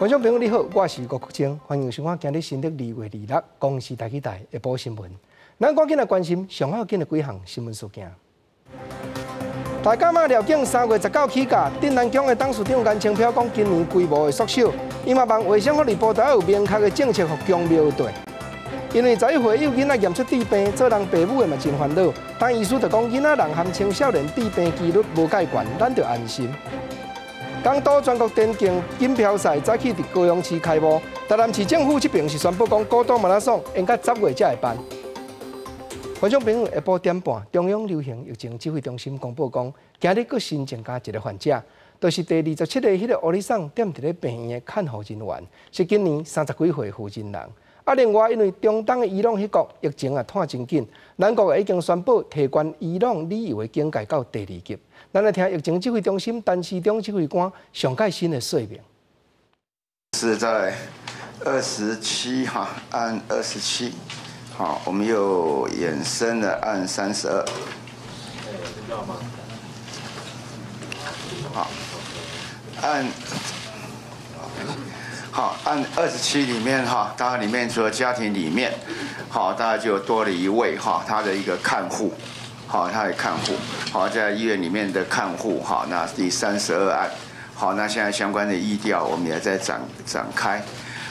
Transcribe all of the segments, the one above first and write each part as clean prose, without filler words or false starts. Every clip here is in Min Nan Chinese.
觀眾朋友你好，我是郭國清，歡迎收看今日新曆2月26公視台語台下晡新聞。咱趕緊來關心上要緊的幾項新聞事件。大甲媽寮境3月19起價，鎮瀾宮的董事長顏清標講，今年規模會縮小，伊嘛望衛生福利部都有明確的政策予宮廟隊。因為11歲有囡仔驗出智病，做人爸母的嘛真煩惱。但醫師就講，囡仔人和青少年智病幾率無蓋懸，咱就安心。港都全國田徑錦標賽早起佇高雄市開幕，台南市政府這邊是宣布講，古都馬拉松延到10月才會辦。觀眾朋友，下晡點半，中央流行疫情指揮中心公布講，今日閣新增加一個患者，就是第27個彼個烏里桑踮佇咧病院的看護人員，是今年30幾歲婦人。啊，另外因為中東的伊朗彼國疫情也湠真緊，咱國已經宣布提懸伊朗旅遊的警戒到第二級。咱來聽疫情指揮中心陳時中指揮官上蓋新的說明。是在二十七哈，案二十七，好，我們又衍生了案32。好，案。好，案27裡面哈，當然裡面除了家庭裡面，好，大概就多了一位哈，他的一個看護，好，他的看護，好，在醫院裡面的看護，好，那第32案，好，那現在相關的疫調我們也在展開，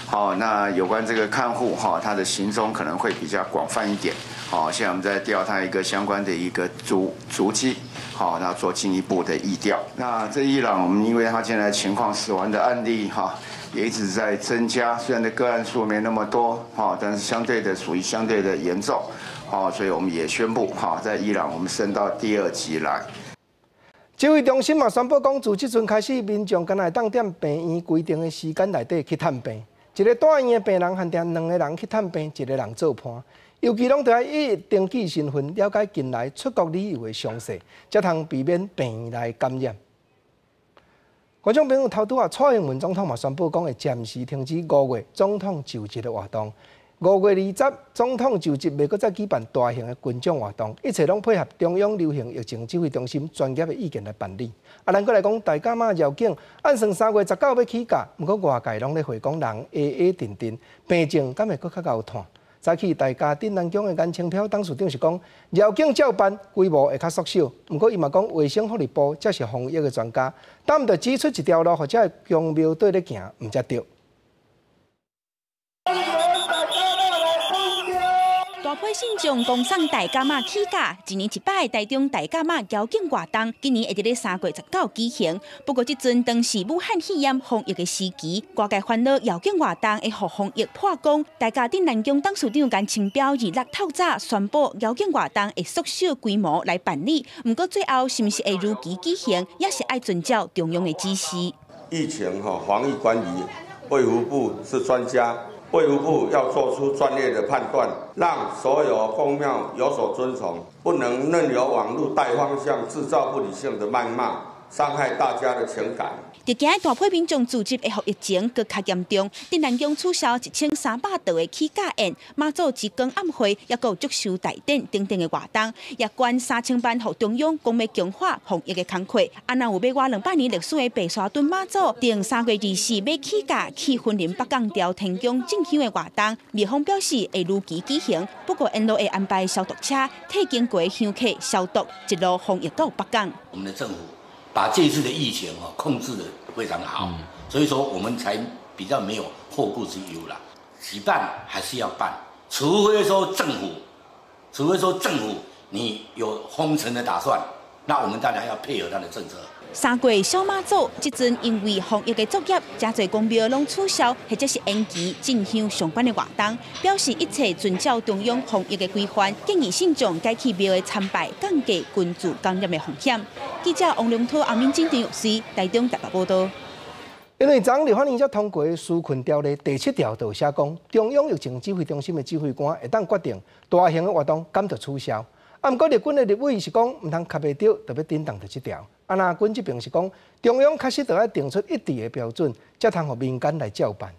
好，那有關這個看護哈，他的行蹤可能會比較廣泛一點，好，現在我們在調他一個相關的一個足跡，好，那做進一步的疫調。那這伊朗，我們因為他現在情況死亡的案例哈，也一直在增加，雖然的個案數沒那麼多，哈，但是相對的屬於相對的嚴重，所以我們也宣布，哈，在伊朗我們升到第二級來。指揮中心嘛宣布講，自這陣開始，民眾敢若會當踮病院規定的時間內底去探病，一個住院的病人限定兩個人去探病，一個人做伴，尤其攏著愛一一登記身份，了解近來出國旅遊的詳細，才通避免病院內感染。觀眾朋友，頭拄仔，蔡英文總統嘛宣布講會暫時停止5月總統就職的活動。5月20總統就職袂閣再舉辦大型的群眾活動，一切攏配合中央流行疫情指揮中心專業的意見來辦理。啊，咱閣來講，大甲媽繞境按算3月19欲起駕，毋過外界攏咧回講人矮矮陣陣，病情敢會閣較𠢕湠？早起大家鎮瀾宮的顏清標董事長是講，繞境照辦，規模會較縮小。毋過伊嘛講，衛生福利部才是防疫的專家，但毋著指出一條路，予這个宮廟對咧行，毋才對。大批信眾恭送大甲媽起駕，一年一擺台中大甲媽繞境活動，今年會佇咧3月19舉行。不過這陣當時武漢肺炎防疫的時期，外界煩惱繞境活動會予防疫破功。大甲鎮瀾宮董事長顏清標26透早宣布繞境活動會縮小規模來辦理，毋過最後是毋是會如期舉行，也是愛遵照中央的指示。疫情哈防疫關於衛福部是專家。衛福部要做出專業的判斷，讓所有宮廟有所遵從，不能任由網路帶方向，製造不理性的謾罵，傷害大家的情感。佇今日大批民眾聚集會予疫情閣較嚴重，鎮瀾宮取消1300桌的起駕宴，媽祖之光暗會，抑閣有祝壽大典等等的活動，也捐3000萬予中央，講欲強化防疫的工課。啊，若有欲倚200年歷史的白沙屯媽祖，定3月24欲起駕去雲林北港朝天宮進香的活動，廟方表示會如期舉行，不過沿路會安排消毒車替經過香客消毒，一路防疫到北港。我們的政府把這一次的疫情控制得非常好，所以說我們才比較沒有後顧之憂啦。舉辦還是要辦，除非說政府你有封城的打算，那我們當然要配合他的政策。3月小媽祖這陣因為防疫的作業，誠濟宮廟攏取消或者是延期進香相關的活動，表示一切遵照中央防疫的規範，建議信眾改去廟的參拜，降低群聚感染的風險。記者王良濤、阿敏金、陳玉水，台中台北報道。因為昨立法院才通過紓困條例第7條，就有寫講，中央疫情指揮中心的指揮官會當決定大型的活動敢著取消。啊，毋過綠軍的立委是講，毋通磕袂著，就欲震動著這條。啊，藍軍這邊是講，中央確實著愛定出一致的標準，才通予民間來照辦。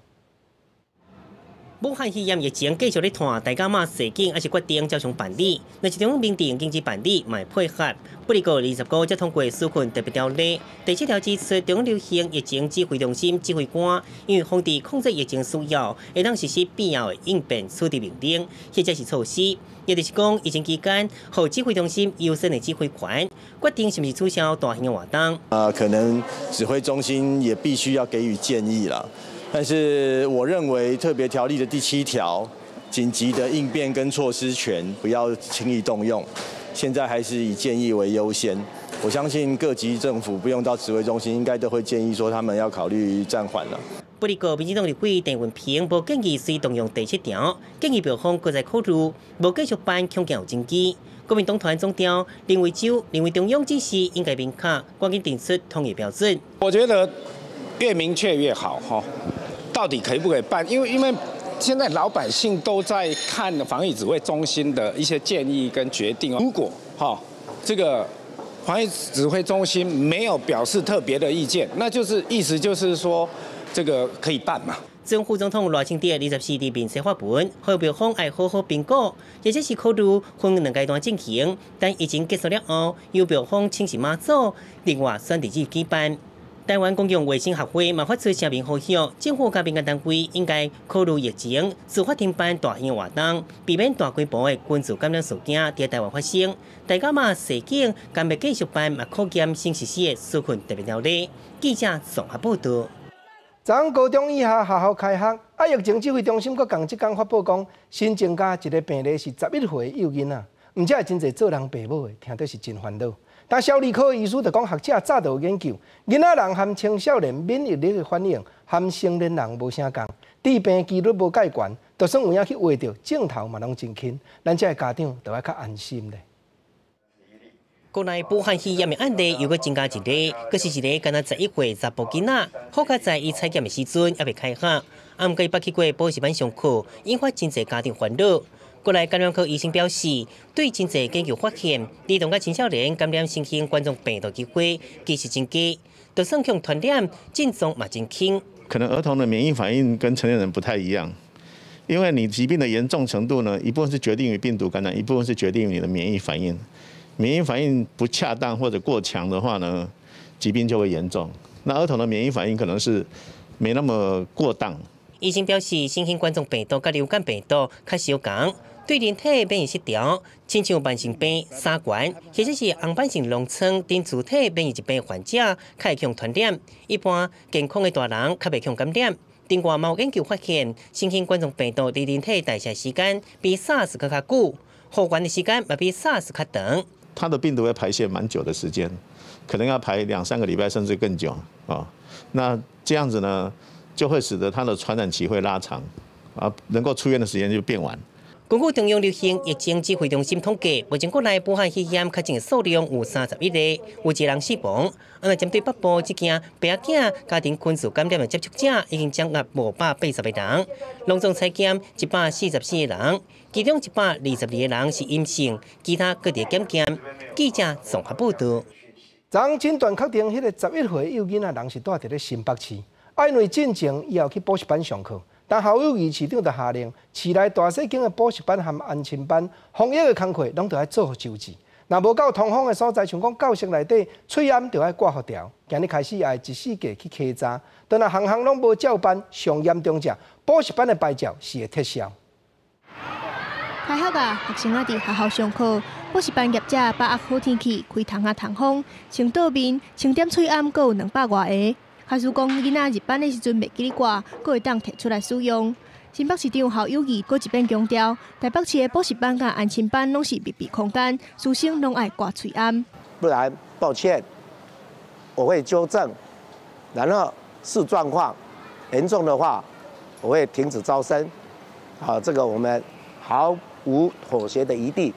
武漢肺炎疫情繼續咧拖，大甲媽社警猶是決定照常辦理。若是中央明定禁止辦理，嘛會配合。不過25才通過紓困特別條例，第七條指出，中央流行疫情指揮中心指揮官因為防治控制疫情需要，會當實施必要的應變處置命令，或者是措施。也就是講，疫情期間，予指揮中心優先的指揮權，決定是毋是取消大型的活動。啊，可能指揮中心也必須要給予建議啦。但是我認為特別條例的第七條，緊急的應變跟措施權不要輕易動用，現在還是以建議為優先。我相信各級政府不用到指揮中心，應該都會建議說他們要考慮暫緩了。不過，民進黨立委鄭運鵬無建議隨動用第七條，建議廟方閣再考慮，無繼續辦恐驚有爭議。國民黨團總召林為洲認為中央指示應該明確，趕緊定出統一標準。我覺得越明確越好，哈。到底可以不可以辦？因為現在老百姓都在看防疫指揮中心的一些建議跟決定。如果哈這個防疫指揮中心沒有表示特別的意見，那就是意思就是說這個可以辦嘛。前副總統賴清德24日面書發文，呼籲廟方愛好好評估，或者是考慮分兩階段進行。等疫情結束了後，由廟方請示媽祖，另外選日子舉辦。台灣公共衛生學會嘛發出聲明呼籲，政府佮民間單位應該考慮疫情，自發停辦大型活動，避免大規模的群聚感染事件佇台灣發生。大甲媽社警敢欲繼續辦，嘛考驗新實施的紓困特別條例。記者綜合報道。昨昏高中以下學校開學，啊疫情指揮中心閣仝這工發布講，新增加一个病例是11歲幼囡仔，毋過真濟做人爸母的聽著是真煩惱。但小兒科醫師就講，學者早就有研究，囡仔人和青少年免疫力的反應和成年人無啥仝，致病機率無蓋懸，就算有影去畫著，症頭嘛攏真輕，咱這个家長就愛較安心咧。國內武漢肺炎的案例又閣增加一個，閣是一個敢若11歲查埔囡仔，好佳哉伊採檢的時陣猶未開學，啊，毋過伊捌去過補習班上課，引發真濟家長煩惱。國內感染科醫生表示，對真濟研究發現，兒童佮青少年感染新型冠狀病毒機會其實真低，就算予傳染，症狀嘛真輕。可能兒童的免疫反應跟成年人不太一樣，因為你疾病的嚴重程度呢，一部分是決定於病毒感染，一部分是決定於你的免疫反應。免疫反應不恰當或者過強的話呢，疾病就會嚴重。那兒童的免疫反應可能是沒那麼過當。醫生表示，新型冠狀病毒佮流感病毒較相仝，對人體免疫失調，親像慢性病、三懸，或者是紅斑性狼瘡等自體免疫疾病患者，較會予傳染。一般健康的大人較袂予感染。另外，嘛有研究發現，新型冠狀病毒佇人體代謝時間比 SARS 閣較久，復原的時間嘛比 SARS 較長。它的病毒會排泄蠻久的時間，可能要排兩三個禮拜甚至更久啊。那這樣子呢，就會使得它的傳染期會拉長，啊，能夠出院的時間就變晚。根據中央流行疫情指揮中心統計，目前國內武漢肺炎確診數量有31個，有一個人死亡。啊，若針對北部這件爸仔囝家庭群聚感染的接觸者，已經掌握580個人，攏總採檢144個人，其中122個人是陰性，其他閣佇檢驗。記者綜合報道。昨昏診斷確定，彼個11歲幼囡仔人是蹛佇咧新北市，啊，因為進前伊有去補習班上課，但侯友宜市長就下令，市內大細間的補習班和安親班防疫的工課攏著愛做周至。若無夠通風的所在，像講教室內底，喙罨著愛掛予牢。今日開始也會一四季去稽查，當若項項攏無照辦，上嚴重者，補習班的牌照是會撤銷。開學啊，學生仔佇學校上課，補習班業者把握好天氣，開窗仔通風，清桌面，清點喙罨，閣有200外个。假使講囡仔入班的時陣袂記得掛，閣會當提出來使用。新北市長侯友宜閣一遍強調，台北市的補習班佮安親班攏是密閉空間，師生攏愛掛喙罨。不然，抱歉，我會糾正，然後視狀況嚴重的話，我會停止招生。好，這個我們毫無妥協的餘地。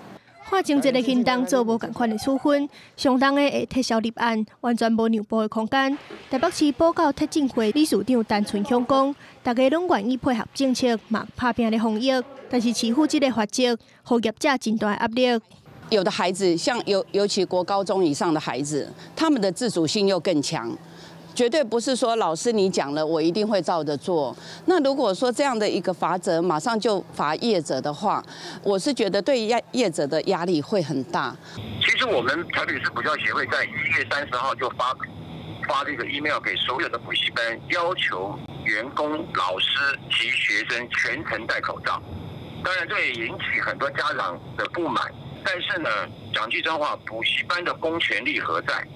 看真濟的行動做無仝款的處分，上重的會撤銷立案，完全無讓步的空間。台北市補教特進會理事長陳春香講，大家攏願意配合政策，嘛拍拚咧防疫，但是市府這个罰則，予業者真大壓力。有的孩子，像尤其國高中以上的孩子，他們的自主性又更強。絕對不是說老師你講了，我一定會照着做。那如果說這樣的一個罰則，馬上就罰業者的話，我是覺得對業者的壓力會很大。其實我們台北市補教協會在1月30號就發這個 email 給所有的補習班，要求員工、老師及學生全程戴口罩。當然，這也引起很多家長的不滿。但是呢，講句真話，補習班的公權力何在？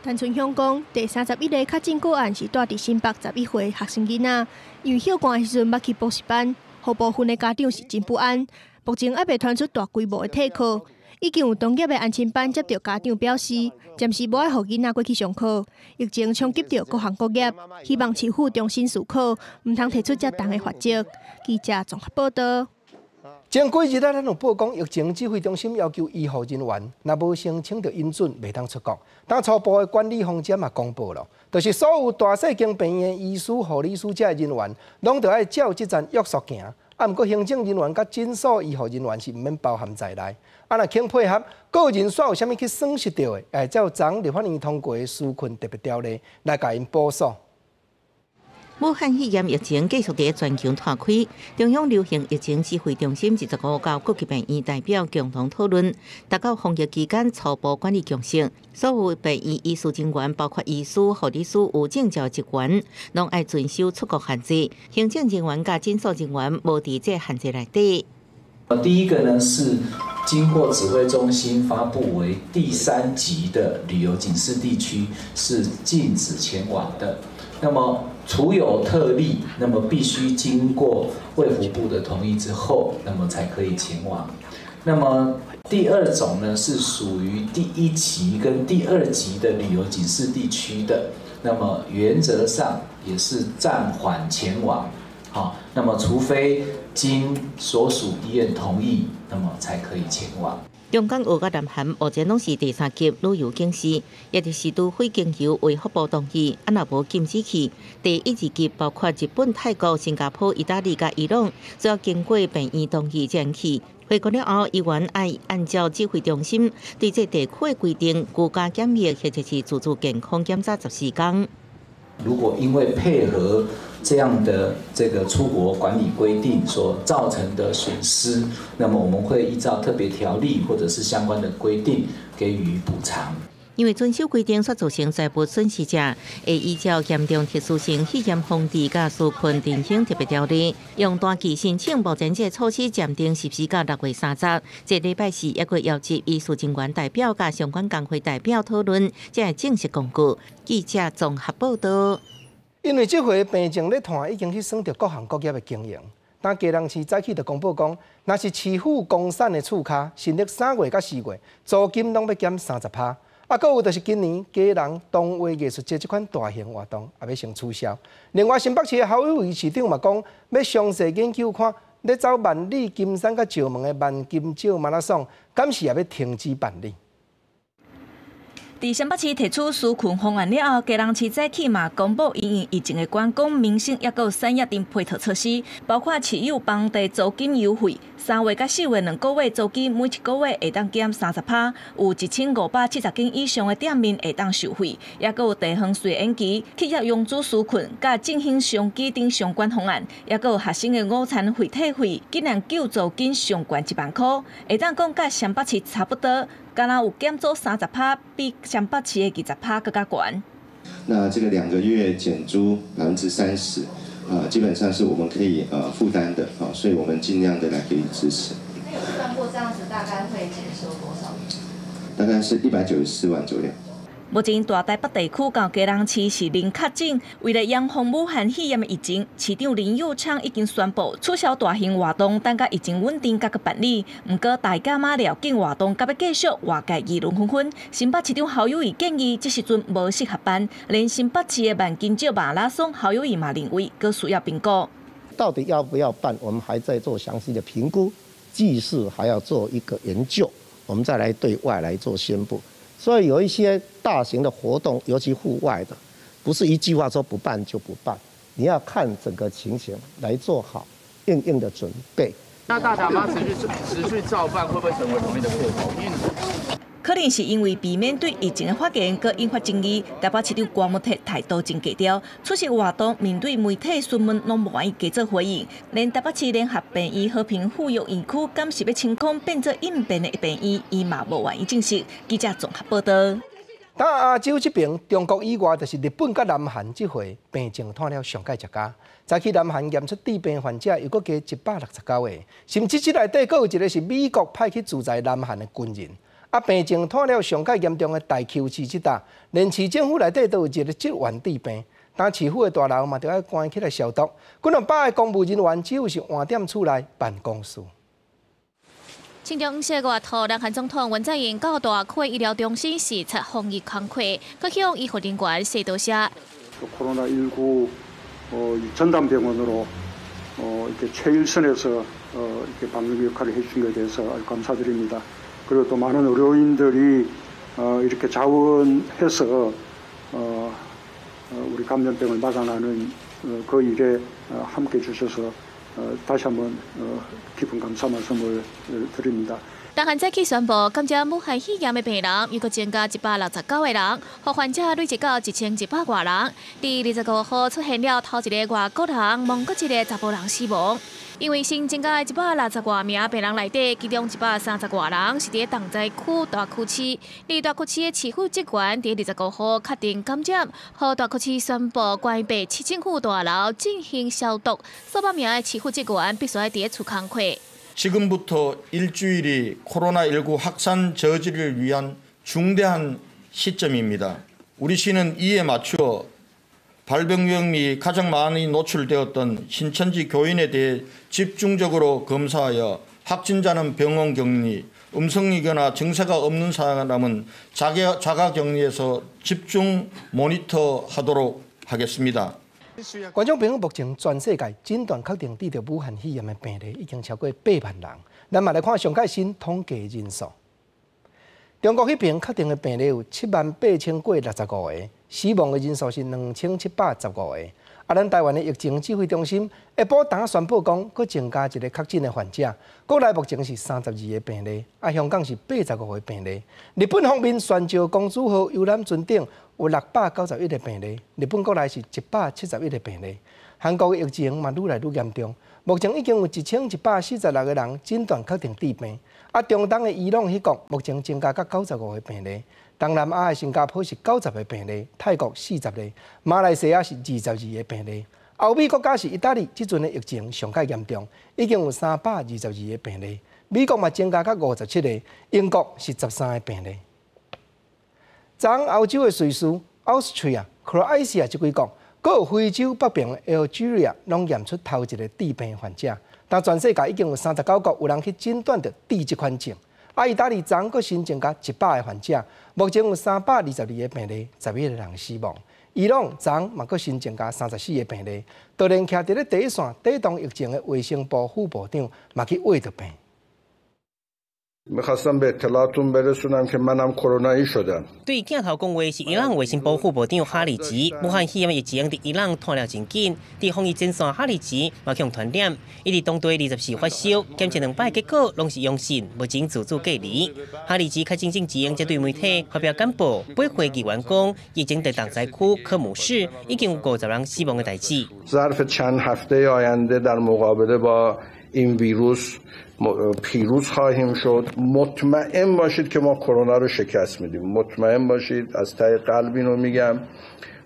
陳春香講，第31例確診個案是住佇新北11歲學生囡仔，因為歇寒的時陣捌去補習班，予部分的家長是真不安。目前猶未傳出大規模的停課，已經有同業的安親班接到家長表示，暫時無愛予囡仔過去上課。疫情衝擊著各行各業，希望市府重新思考，毋通提出遮重的罰則。記者綜合報道。前幾日啊，咱有報講，疫情指揮中心要求醫護人員，若無申請著允准，袂當出國。但初步的管理方針嘛公布了，就是所有大細間病院醫師、護理師這人員，攏著愛照這層約束行。啊，毋過行政人員佮診所醫護人員是毋免包含在內。啊，若肯配合，個人煞有啥物去損失著的，會照昨立法院通過的紓困特別條例來共𪜶補數。武漢肺炎疫情繼續佇全球湠開，中央流行疫情指揮中心25號各級病院代表共同討論，達到防疫期間初步管理共識。所有病院醫事人員，包括醫師、護理師、有證照職員，攏愛遵守出國限制。行政人員佮診所人員無佇這限制內底。第一個呢是經過指揮中心發布為第三級的旅遊警示地區，是禁止前往的。那麼除有特例，那麼必須經過衛福部的同意之後，那麼才可以前往。那麼第二種呢，是屬於第一級跟第二級的旅遊警示地區的，那麼原則上也是暫緩前往。好，那麼除非經所屬醫院同意，那麼才可以前往。中港澳佮南韓目前攏是第三級旅遊警示，也就是除非經由衛福部同意，啊若無禁止去。第一、二級包括日本、泰國、新加坡、意大利佮伊朗，需要經過病院同意才能去。回國了後，醫院愛按照指揮中心對這地區的規定，居家檢疫或者是自主健康檢查14天。如果因為配合這樣的這個出國管理規定所造成的損失，那麼我們會依照特別條例或者是相關的規定給予補償。因為遵守規定所造成財物損失者，會依照嚴重特殊性肺炎防治佮紓困振興特別條例，用單期申請。目前這個措施暫定實施到6月30。這禮拜四猶閣邀集醫事人員代表佮相關工會代表討論，才會正式公告。記者綜合報道。因為這回病情咧湠，已經去損著各行各業的經營。但基隆市早起就公布講，若是市府公產的厝跤，新曆3月佮4月租金攏欲減30%。啊，閣有就是今年基隆動畫藝術節這款大型活動也欲先取消。另外，新北市的侯友宜市長嘛講，欲詳細研究看，咧走萬里金山佮石門的萬金石馬拉松，敢是也欲停止辦理。佇新北市提出紓困方案了後，基隆市早起嘛公布因應疫情的觀光民生抑閣有產業等配套措施，包括市有房地租金優惠，3月佮4月2個月租金每一個月會當減30%，有1570間以上的店面會當受惠，抑閣有地方稅延期、企業融資紓困、佮振興商機等相關方案，抑閣有學生的午餐費退費，竟然救助金上懸1萬箍，會當講佮雙北市差不多。敢若有減租30%，比雙北市的20%閣較懸。那這個2個月減租30%，啊，基本上是我們可以負擔的，啊，所以我們盡量的來給予支持。那有算過這樣子大概會減收多少？大概是194萬左右。目前大台北地區到基隆市是零確診，為了嚴防武漢肺炎的疫情，市長林右昌已經宣布取消大型活動，等甲疫情穩定才閣辦理。毋過大甲媽寮境活動閣欲繼續，外界議論紛紛。新北市長侯友宜建議，這時陣無適合辦，連新北市的萬金石馬拉松，侯友宜嘛認為閣需要評估。到底要不要辦？我們還在做詳細的評估，技術還要做一個研究，我們再來對外來做宣布。所以有一些大型的活動，尤其戶外的，不是一句話說不辦就不辦，你要看整個情形來做好應應的準備。那大甲媽持續照辦，會不會成為統一的破口？可能能是因為避免對疫情的發言，閣引發爭議。台北市長郭慕鐵態度真低調，出席活動面對媒體詢問，攏無願意加做回應。連台北市聯合病院和平婦幼院區敢是欲清空變做應變的病院，伊嘛無願意證實。記者綜合報道。但亞洲這邊，中國以外，就是日本佮南韓這回病情拖了上蓋一家。早起南韓驗出致病患者又閣加169個，甚至這內底閣有一個是美國派去駐在南韓的軍人。啊，病情拖了上蓋嚴重的大邱市這搭，連市政府內底都有一個職員致病，但市府的大樓嘛，著愛關起來消毒。幾兩百个公務人員只有是換踮厝內辦公室。清中四月頭，南韓總統文在寅到大區醫療中心視察防疫工作，閣向醫護人員說多謝。 코로나19 전담병원으로 이렇게 최일선에서 이렇게 방역 역할을 해주신 것에 대해서 감사드립니다. 그리고 또 많은 의료인들이 이렇게 자원해서 우리 감염병을 막아나는 그 일에 함께 주셔서 다시 한번 깊은 감사 말씀을 드립니다. 南韓早起宣布，感染武漢肺炎的病人又閣增加169個人，予患者累計到1100外人。佇25號出現了頭一个外國人、蒙古籍的查埔人死亡。因為新增加的160外名病人內底，其中130外人是佇重災區大邱市。而大邱市的市府職員佇25號確定感染，予大邱市宣布關閉市政府大樓進行消毒，數百名的市府職員必須愛佇厝工課。 지금부터 일주일이 코로나19 확산 저지를 위한 중대한 시점입니다. 우리 시는 이에 맞추어 발병 위험이 가장 많이 노출되었던 신천지 교인에 대해 집중적으로 검사하여 확진자는 병원 격리, 음성이거나 증세가 없는 사람은 자가 격리에서 집중 모니터하도록 하겠습니다. 觀眾朋友，目前全世界診斷確定得著武漢肺炎的病例已經超過8萬人。咱嘛來看上蓋新統計人數。中國彼邊確定的病例有7萬8千過65個，死亡的人數是2715個。啊，咱台灣的疫情指揮中心下晡當宣布講，閣增加一個確診的患者。國內目前是32個病例，啊，香港是85個病例。日本方面，宣召公主號遊覽船頂有691個病例，日本國內是171個病例。韓國的疫情嘛愈來愈嚴重，目前已經有1146個人診斷確定致病。啊，中東的伊朗彼國目前增加到95個病例，東南亞的新加坡是90個病例，泰國40個，馬來西亞是22個病例。歐美國家是意大利，這陣的疫情上蓋嚴重，已經有322個病例。美國嘛增加到57個，英國是13個病例。昨歐洲的瑞士、Austria、克羅埃西亞這幾國，閣有非洲北邊的 Algeria 攏驗出頭一個致病患者。但全世界已經有39國有人去診斷著致這款症。啊，意大利昨閣新增加100個患者，目前有322個病例，11個人死亡。伊朗昨嘛閣新增加34個病例，就連徛佇咧第一線抵擋疫情的衛生部副部長嘛去穢著病。 میخواستم به اطلاعتون برسونم که منم کرونایی شدم。對鏡頭講話是伊朗衛生部副部長哈里吉。武漢肺炎疫情佇伊朗拖了真緊，佇防疫前線哈里吉嘛予傳染，伊佇當地24發燒，檢測兩擺結果攏是陽性，目前自主隔離。哈里吉確診之前才對媒體發表簡報，八歲議員講，疫情佇重災區科姆市已經有50人死亡的代誌。 ظرف چند هفته آینده در مقابله با این ویروس پیروز خواهیم شد. مطمئن باشید که ما کرونا رو شکست میدیم. مطمئن باشید، از ته قلب اینو میگم.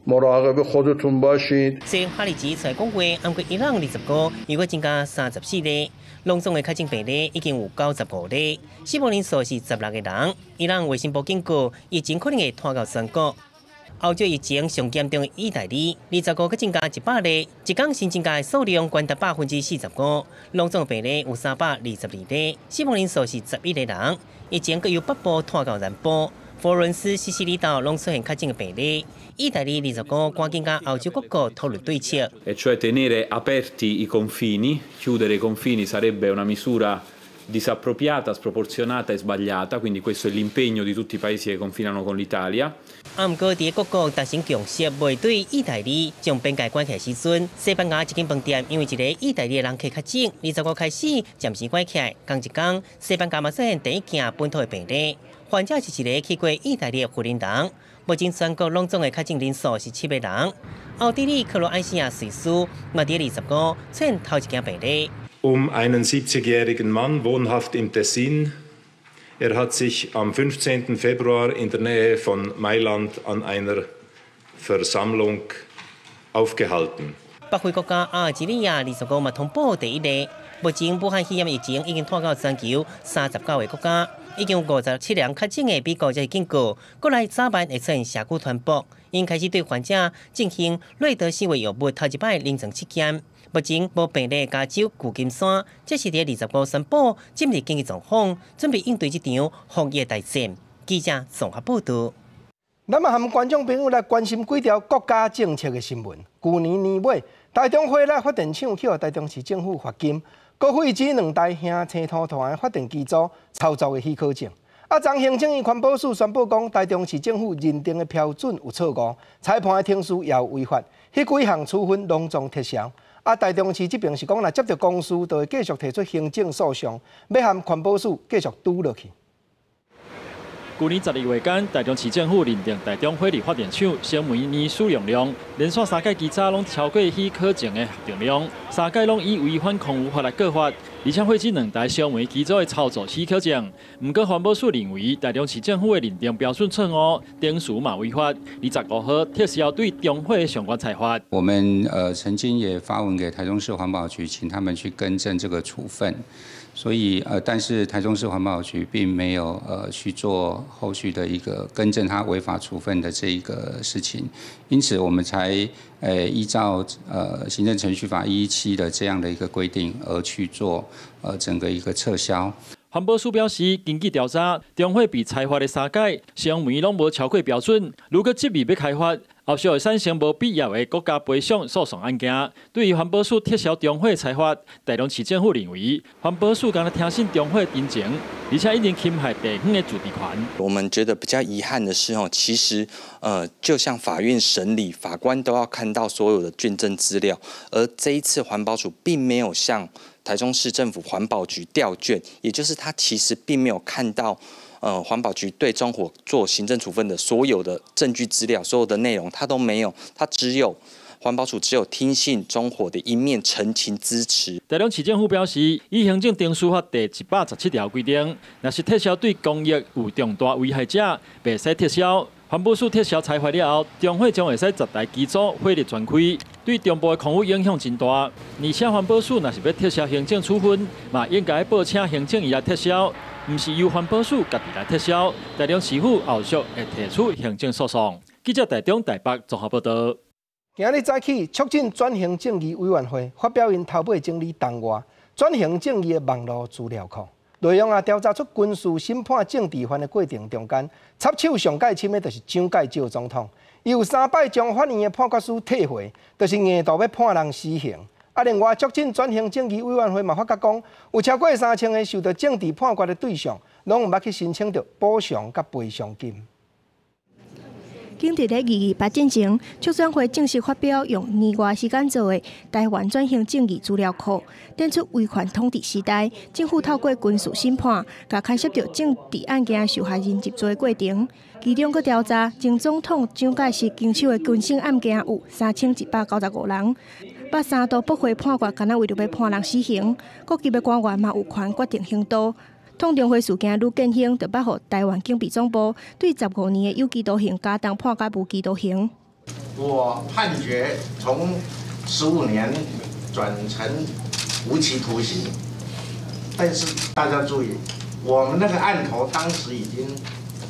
مراقب خودتون باشید。雖然哈里吉出來講話，毋過伊朗25又閣增加34例，攏總的確診病例已經有95例，死亡人數是16個人。伊朗衛生部警告，疫情可能會拖到全國。歐洲疫情上嚴重的意大利，25閣增加100例，一工新增加的數量懸達45%，攏總病例有322例，死亡人數是11個人。疫情閣由北部拖到南部，佛羅倫斯、西西里島攏出現確診的病例。意大利25趕緊佮歐洲各國討論對策。 E cioè tenere aperti i confini, chiudere i confini sarebbe una misura disappropriata, sproporzionata e sbagliata, quindi questo è l'impegno di tutti i paesi che confinano con l'Italia. 啊，毋過佇各國達成共識，袂對意大利將邊界關起來時陣，西班牙一間飯店因為一個意大利的人客確診，25開始暫時關起來。仝一工，西班牙嘛出現第一件本土的病例。患者是一个去過意大利的婦人。目前全國攏總的確診人數是7個人。奧地利、克羅埃西亞、瑞士嘛佇25出現頭一件病例。 Um einen 70-jährigen Mann, wohnhaft im Tessin. Er hat sich am 15. Februar in der Nähe von Mailand an einer Versammlung aufgehalten. 北非國家阿爾及利亞25嘛通報第一例。目前武漢肺炎疫情已經拖到全球39個國家，已經有57人確診的美國則是警告，國內早晚會出現社區傳播，𪜶開始對患者進行瑞德西韋藥物頭一擺臨床試驗。目前無病例加州舊金山，這是佇25宣布進入緊急狀況，準備應對這場防疫大戰。記者綜合報道。咱嘛和觀眾朋友來關心幾條國家政策的新聞。舊年年尾，台中火力發電廠去予台中市政府罰金，閣廢止兩台瓦青塗塗的發電機組操作的許可證。啊，昨行政院環保署宣布講，台中市政府認定的標準有錯誤，裁判的程序也有違法，彼幾項處分攏總撤銷。啊，台中市這邊是講，若接著公司，就會繼續提出行政訴訟，欲和環保署繼續拄落去。舊年12月間，台中市政府認定台中火力發電廠燒煤年使用量連續三屆機組攏超過許可證的核定量，三屆攏以違反空污法來告發，而且廢止兩台燒煤機組的操作許可證。毋過環保署認為台中市政府的認定標準錯誤，程序嘛違法。25號撤銷對中火的相關裁罰。我們曾經也發文給台中市環保局，請他們去更正這個處分。所以但是台中市環保局並沒有去做後續的一個更正他違法處分的這一個事情，因此我們才依照行政程序法117的這樣的一個規定而去做整個一個撤銷。環保署表示，根據調查，中火被裁罰的三屆燒煤攏無超過標準，如果執意欲開發，後續會產生無必要的國家賠償訴訟案件。對於環保署撤銷中火裁罰，台中市政府認為，環保署敢若聽信中火陳情，而且已經侵害地方的自治權。我們覺得比較遺憾的是，哦，其實，就像法院審理，法官都要看到所有的卷證資料，而這一次環保署並沒有向台中市政府環保局調卷，也就是他其實並沒有看到，環保局對中火做行政處分的所有的證據資料，所有的內容他都沒有，他只有環保署只有聽信中火的一面陳情支持。台中市政府表示，依行政程序法第117條規定，若是撤銷對公益有重大危害者，袂使撤銷。環保署撤銷裁罰了後，中火將會使10台機組火力全開，對中部的空污影響真大。而且環保署若是欲撤銷行政處分，嘛應該報請行政院來撤銷，毋是由環保署家己來撤銷。台中市府後續會提出行政訴訟。記者台中、台北綜合報道。今日早起，促進轉型正義委員會發表𪜶頭尾整理中外轉型正義的網路資料庫。內容也調查出軍事審判政治犯的過程中間，插手上蓋深的就是蔣介石總統。伊有三擺將法院的判決書退回，就是硬度欲判人死刑。啊，另外促進轉型正義委員會嘛發覺講，有超過3000個受到政治判決的對象，攏毋捌去申請著補償佮賠償金。緊佇咧228進前，促轉會正式發表用年外時間做的台灣轉型正義資料庫，展出威權統治時代政府透過軍事審判，共牽涉著政治案件受害人入罪的過程。其中閣調查前總統蔣介石經手的軍審案件有3195人，捌三度駁回判決，敢若為著欲判人死刑。各級的官員嘛有權決定刑度。統中會事件呂建興就捌予台灣警備總部對15年的有期徒刑加重判予無期徒刑。我判決從15年轉成無期徒刑，但是大家注意，我們那個案頭當時已經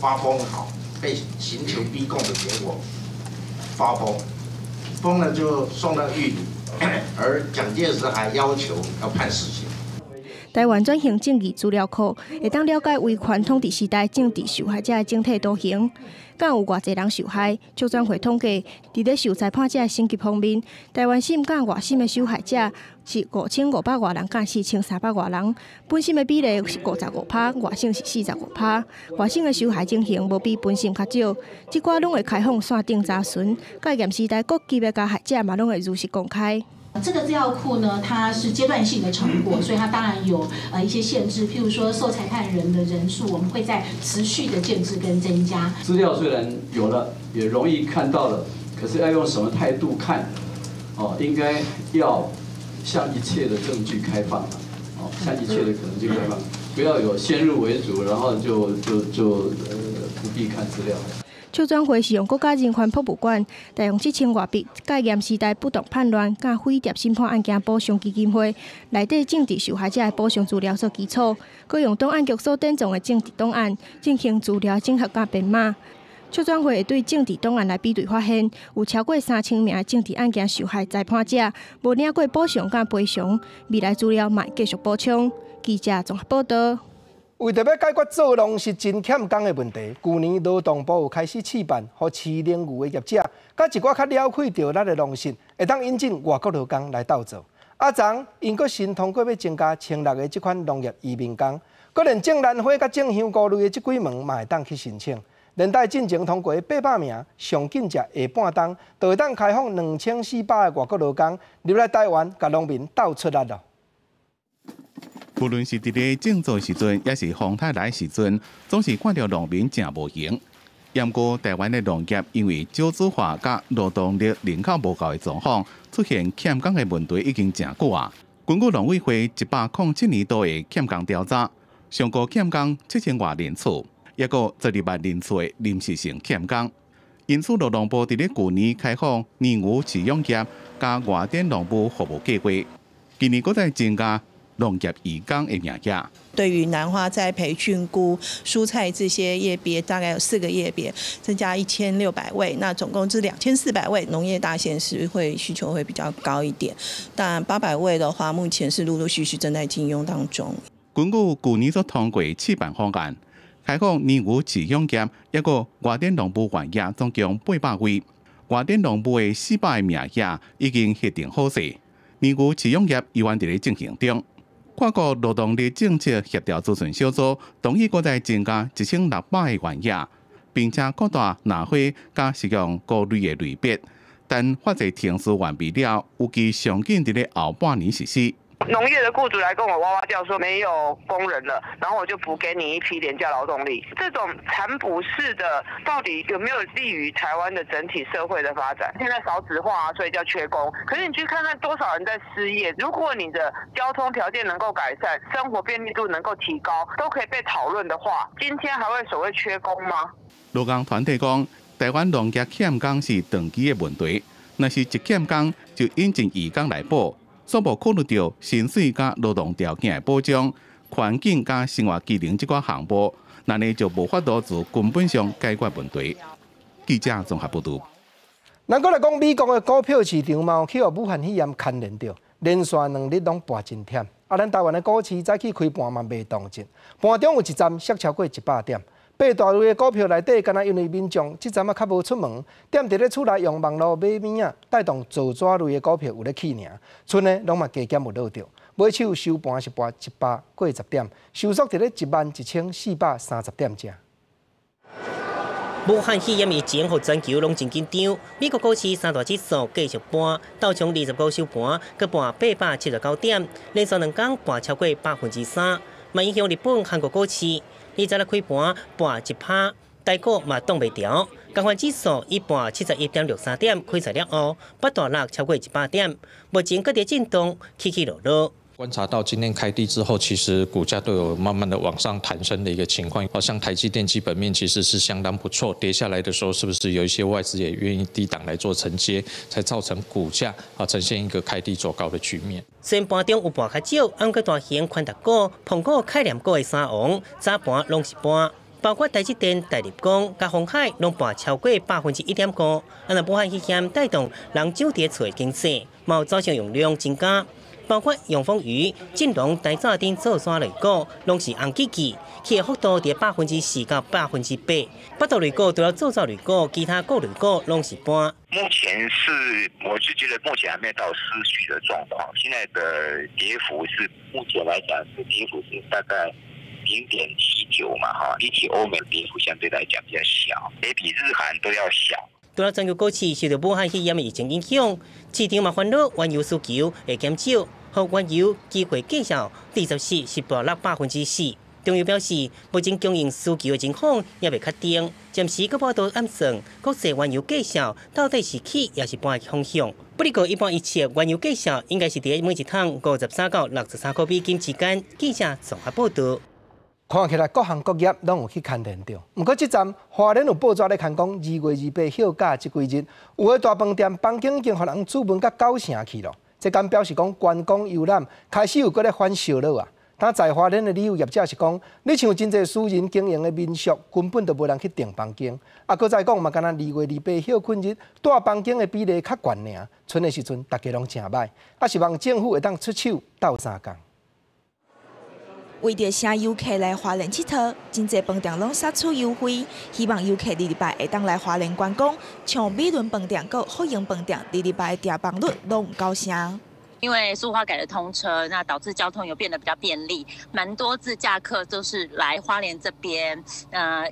發瘋好，被刑求逼供的結果發瘋，瘋了就送到獄裡，而蔣介石還要求要判死刑。台灣轉型正義資料庫會當了解威權統治時代政治受害者的整體圖形，敢有偌濟人受害？促轉會統計，佇咧受裁判者的省級方面，台灣省佮外省的受害者是5500外人，佮4300外人。本省的比例是55%，外省是45%。外省的受害情形無比本省較少。這寡攏會開放線頂查詢，戒嚴時代各級的加害者嘛攏會如實公開。這個資料庫呢，它是階段性的成果，所以它當然有一些限制，譬如說受裁判人的人數，我們會在持續的建制跟增加。資料雖然有了，也容易看到了，可是要用什麼態度看？哦，應該要向一切的證據開放，哦，向一切的可能性開放，不要有先入為主，然後就不必看資料。手轉會是用國家人權博物館，大約7000外筆戒嚴時代不當叛亂佮匪諜審判案件補償基金會內底政治受害者的補償資料做基礎，閣用檔案局所典藏的政治檔案進行資料整合佮編碼。手轉會會對政治檔案來比對，發現有超過3000名的政治案件受害裁判者無領過補償佮賠償，未來資料嘛會繼續補充。記者綜合報道。為著欲解決做農是真欠工的問題，舊年勞動部有開始試辦，予飼奶牛的業者，佮一寡較了解著咱的農實，會當引進外國勞工來鬥做。啊，昨𪜶閣新通過欲增加16个這款農業移民工，閣連種蘭花佮種香菇類的這幾門嘛會當去申請。連帶進前通過800名，上緊才下半冬，就會當開放2400个外國勞工入來台灣，共農民鬥出力囉。無論是佇咧種作時陣，抑是風颱來時陣，總是看著農民誠無閒。毋過台灣的農業因為少子化佮勞動力人口無夠的狀況，出現欠工的問題已經誠久啊。根據農委會107年度的欠工調查，上高欠工7000外人次，抑閣12萬人次的臨時性欠工。因此，勞動部佇咧舊年開放奶牛飼養業佮外展農務服務計劃，今年閣再增加農業移工的名額。對於蘭花栽培、菌菇、蔬菜這些業別，大概有四個業別，增加1600位，那總共是2400位。農業大縣市會需求會比較高一點，但800位的話，目前是陸陸續續正在進用當中。根據舊年所通過試辦方案，開放奶牛飼養業，抑閣外展農務員額總共800位，外展農務的400個名額已經核定好勢，奶牛飼養業猶原佇咧進行中。跨國勞動力政策協調諮詢小組同意閣再增加1600個員額，並且擴大蘭花佮食用菇類的類別，但法制程序完備了，預計上緊佇咧後半年實施。農業的僱主來跟我哇哇叫，說沒有工人了，然後我就補給你一批廉價勞動力。這種殘補式的，到底有沒有利於台灣的整體社會的發展？現在少子化，所以叫缺工。可是你去看看多少人在失業。如果你的交通條件能夠改善，生活便利度能夠提高，都可以被討論的話，今天還會所謂缺工嗎？勞工團體講，台灣農業欠工是長期的問題，若是一欠工就引進移工來補。煞無考慮著薪水佮勞動條件的保障、環境佮生活機能這寡項目，按呢就無法度自根本上解決問題。記者綜合報導。咱閣來講美國的股票市場嘛，有去予武漢肺炎牽連著，連續兩日攏盤真忝。啊，咱台灣的股市早起開盤嘛袂動靜，盤中有一站縮超過100點。八大類的股票內底，敢若因為民眾這陣仔較無出門，踮佇咧厝內用網路買物仔，帶動造紙類的股票有咧起爾，賰的攏嘛加減有落著。尾手收盤是跋180點，收縮佇咧11,430點遮。武漢肺炎疫情予全球攏真緊張，美國股市三大指數繼續跋，道瓊25收盤，閣跋879點，連續兩工跋超過3%，嘛影響日本、韓國股市。26開盤跋1趴，台股嘛擋袂牢，加權指數以跋71.63點開出了後，八大落超過100點，目前閣佇震盪起起落落。觀察到今天開低之後，其實股價都有慢慢的往上彈升的一個情況。好像台積電基本面其實是相當不錯，跌下來的時候，是不是有一些外資也願意低檔來做承接，才造成股價啊呈現一個開低走高的局面。雖然盤中有跋較少，毋過大型寬特股、蘋果、概念股的三王早盤攏是跋，包括台積電、大立光、佮鴻海攏跋超過1.5%。啊，若武漢肺炎帶動人踮佇厝的經濟，嘛有走商用量增加。包括永豐餘、晉龍、台紙等造紙類股，攏是紅吱吱，起的幅度佇4%到8%。八大類股除了造紙類股，其他各類股攏是跋。目前是，我是覺得目前還沒到失序的狀況。現在的跌幅是目前來講是跌幅是大概0.79嘛，哈，比起歐美跌幅相對來講比較小，也比日韓都要小。除了全球股市受到武漢肺炎的疫情影響，市場嘛煩惱原油需求會減少，予原油期貨價數24是暴落4%。中油表示，目前供應需求的情況猶未確定，暫時閣無法度按算國際原油價數到底是起抑是跌的方向。不過一般預測原油價數應該是佇每一桶53到63塊美金之間。記者綜合報導。看起來各行各業攏有去牽連著，毋過這站花蓮有報紙咧刊講，2月28休假這幾日，有的大飯店房間已經予人注文甲九成去囉。這敢表示講觀光遊覽開始有閣咧反燒熱啊！但在花蓮的旅遊業者是講，你像真濟私人經營的民宿，根本就無人去訂房間。啊，閣再講嘛，敢若2月28歇睏日，蹛房間的比例較懸爾。賰的時陣，大家攏誠䆀。啊，希望政府會當出手鬥相共。為著吸遊客來花蓮𨑨迌，真濟飯店攏殺出優惠，希望遊客二二八會當來花蓮觀光。像美崙飯店、佮福榮飯店，二二八的訂房率攏有九成。因為蘇花改的通車，那導致交通又變得比較便利，蠻多自駕客都是來花蓮這邊，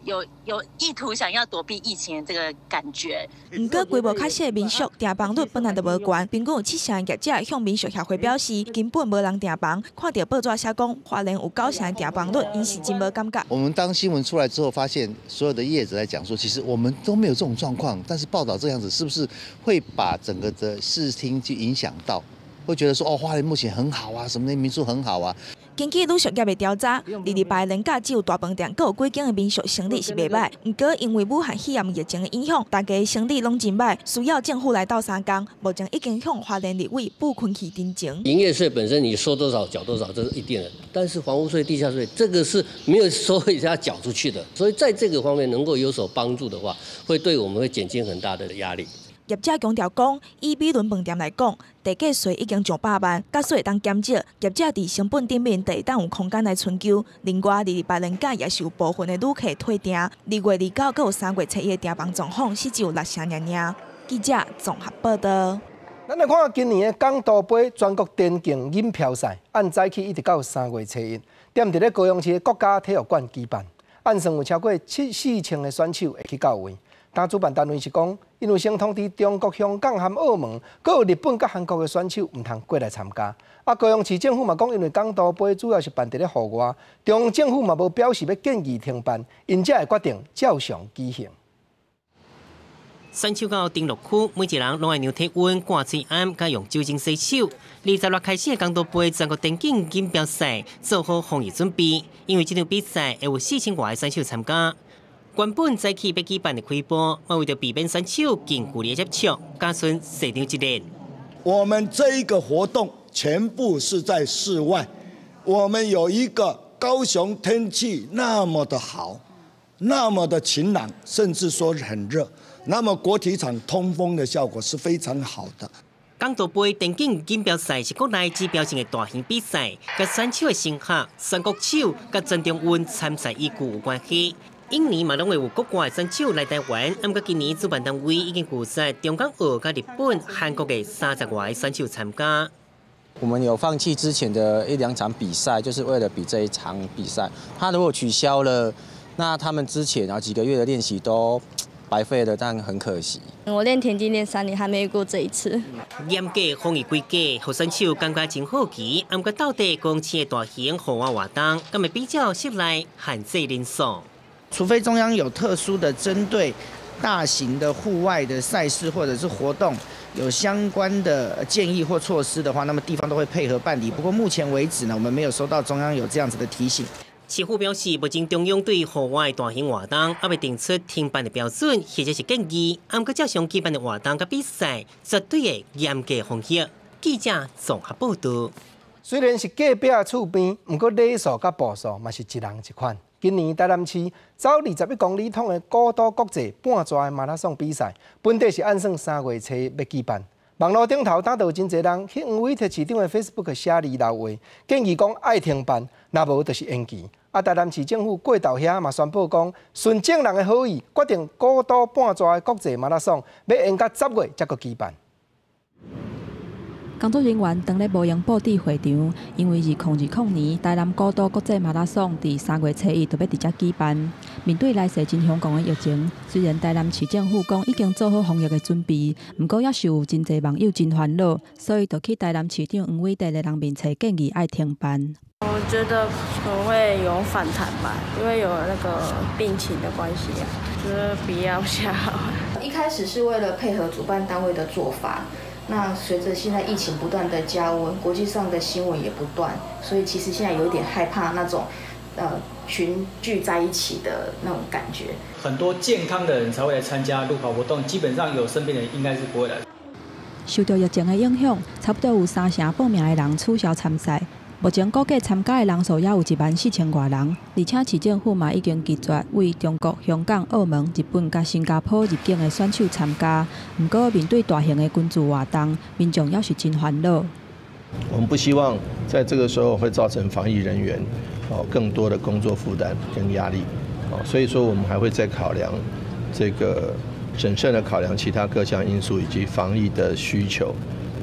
有意圖想要躲避疫情的這個感覺。毋過規模較細的民宿訂房率本來就無懸，平均有七成的業者向民宿協會表示，根本無人訂房。看著報紙寫講花蓮有九成的訂房率，𪜶是真無感覺。我們當新聞出來之後，發現所有的業者在講說，其實我們都沒有這種狀況，但是報道這樣子，是不是會把整個的視聽去影響到？會覺得說哦，花蓮目前很好啊，什麼的民宿很好啊。根據旅宿業的調查，二二八連假只有大飯店，閣有幾間的民宿生意是袂䆀。毋過因為武漢肺炎疫情的影響，大家生意攏真䆀，需要政府來鬥相共。目前已經向花蓮立委傅崐萁陳情。營業稅本身你收多少繳多少，這是一定的。但是房屋稅、地價稅，這個是沒有收一下繳出去的，所以在這個方面能夠有所幫助的話，會對我們會減輕很大的壓力。業者強調講，以美崙飯店來講，地價稅已經上百萬，假使會當減少，業者佇成本頂面就會當有空間來伸求。另外，二二八連假也是有部分的旅客退訂，2月29閣有3月初一的訂房狀況是只有六成爾爾。記者綜合報導。咱來看今年的港都盃全國田徑錦標賽，按早起一直到3月初一，踮佇咧高雄市的國家體育館舉辦，按算有超過四千个選手會去到位。但主辦單位是講，𪜶有先通知中國香港和澳門，閣有日本佮韓國的選手毋通過來參加。啊，高雄市政府嘛講，因為港都盃主要是辦佇咧戶外，中央政府嘛無表示欲建議停辦，𪜶才會決定照常舉行。選手到登錄區，每一人攏愛量體溫、掛喙罨，佮用酒精洗手。26開始的港都盃全國田徑錦標賽做好防疫準備，因為這場比賽會有4000外个選手參加。原本早起欲舉辦的開播，嘛為著避免選手近距離接觸，加順現場一練。我們這一個活動全部是在室外，我們有一個高雄天氣那麼的好，那麼的晴朗，甚至說很熱，那麼國體場通風的效果是非常好的。港都盃田徑錦標賽是國內指標性的大型比賽，佮選手的升學、全國手佮全中運參賽依據有關係。每年嘛攏會有國外選手來台灣，毋過今年主辦單位已經拒絕中港澳佮日本、韓國的30外个選手參加。我們有放棄之前的一兩場比賽，就是為了比這一場比賽。他如果取消了，那他們之前啊幾個月的練習都白費了，但很可惜。我練田徑練3年，還沒遇過這一次。嚴格防疫規格，予選手感覺真好奇。毋過到底公司的大型戶外活動，敢會比照室內限制人數？除非中央有特殊的針對大型的戶外的賽事或者是活動有相關的建議或措施的話，那麼地方都會配合辦理。不過目前為止呢，我們沒有收到中央有這樣子的提醒。市府表示，目前中央對戶外大型活動猶未定出停辦的標準，或者是建議，毋過照常舉辦的活動佮比賽，絕對會嚴格防疫。記者綜合報導。雖然是隔壁厝邊，毋過禮數佮步數嘛是一人一款。今年台南市走21公里統的古都國際半蛇的馬拉松比賽，本底是按算3月初欲舉辦。網路頂頭當就有真濟人去黃偉哲市長的 Facebook 寫字留話，建議講愛停辦，若無就是延期。啊，台南市政府過頭遐嘛宣布講，順眾人的好意，決定古都半蛇的國際馬拉松欲延到10月才閣舉辦。工作人員當咧無閒布置會場，因為2020年台南古都國際馬拉松佇3月初1就欲佇遮舉辦。面對來勢真兇狂的疫情，雖然台南市政府講已經做好防疫的準備，毋過猶是有真濟網友真煩惱，所以就去台南市長黃偉哲的人面冊建議愛停辦。我覺得可能會有反彈吧，因為有那個病情的關係啊，覺得不要下好。一開始是為了配合主辦單位的做法。那隨着現在疫情不斷的加溫，國際上的新聞也不斷，所以其實現在有點害怕那種，群聚在一起的那種感覺。很多健康的人才會來參加路跑活動，基本上有生病的人應該是不會來。受到疫情的影響，差不多有30%報名的人取消參賽。目前估計參加的人數也有14000外人，而且市政府嘛已經拒絕對中國、香港、澳門、日本佮新加坡入境的選手參加。毋過面對大型的群聚活動，民眾猶是真煩惱。我們不希望在這個時候會造成防疫人員更多的工作負擔跟壓力，所以說我們還會再考量這個審慎的考量其他各項因素以及防疫的需求，